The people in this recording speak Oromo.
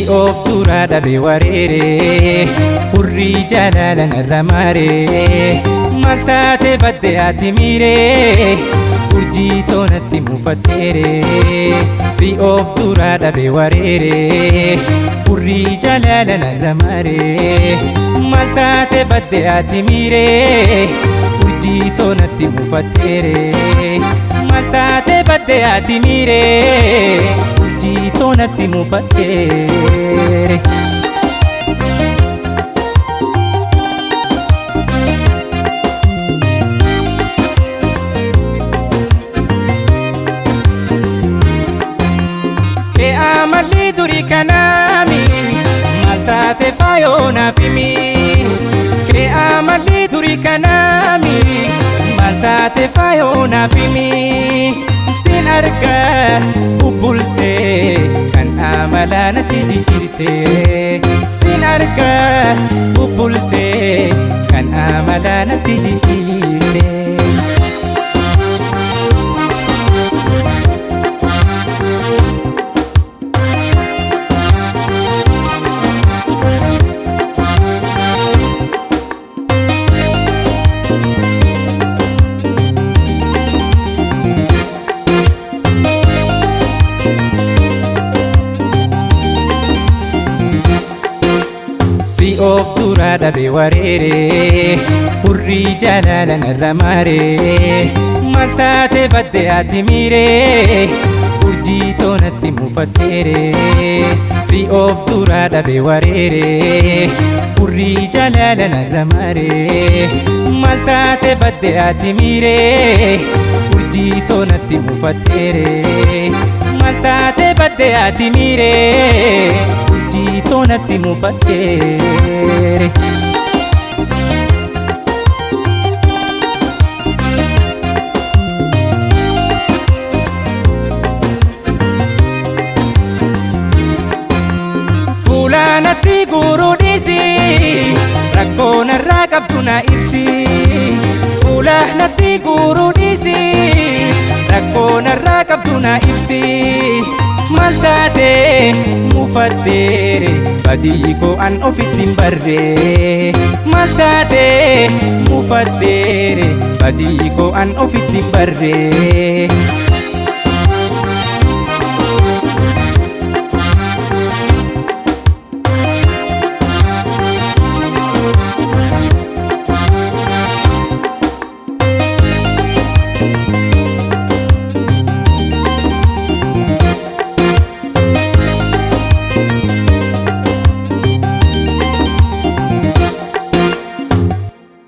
of duraa dhabe wareere, hurrii jaalala narra maare. Maal taate badde ati miire, urjii toonatti mufatteere. Si of duraa dhabe wareere, hurrii jaalala narra maare. Maal taate badde ati miire, urjii toonatti mufatteere. Maal taate badde ati miire, urjii toonatti mufatteere. Kee amalli durii kanaami, maal taate faayoo naaf himi. Kee amalli durii kanaami, maal taate faayoo naaf himi. Sin argaa bubbultee kan amalaa natti jijjiirte. Sin argaa bubbultee kan amalaa natti jijjiirte. Si of duraa dhabe wareere, hurrii jaalala narra maare. Maal taate badde ati miire, urjii toonatti mufatteere. Si of duraa dhabe wareere, hurrii jaalala narra maare. Maal taate badde ati miire, urjii toonatti mufatteere. Maal taate badde ati miire, urjii toonatti mufatteere. Fuula natti guuruu dhiisi, rakkoo narraa qabdu na ibsi. Fuula natti guuruu dhiisi, rakkoo narraa qabdu na ibsi. Maal taate mufatteere, badii koo an ofitti hin barre. Maal taate mufatteere, badii koo an ofitti hin barre.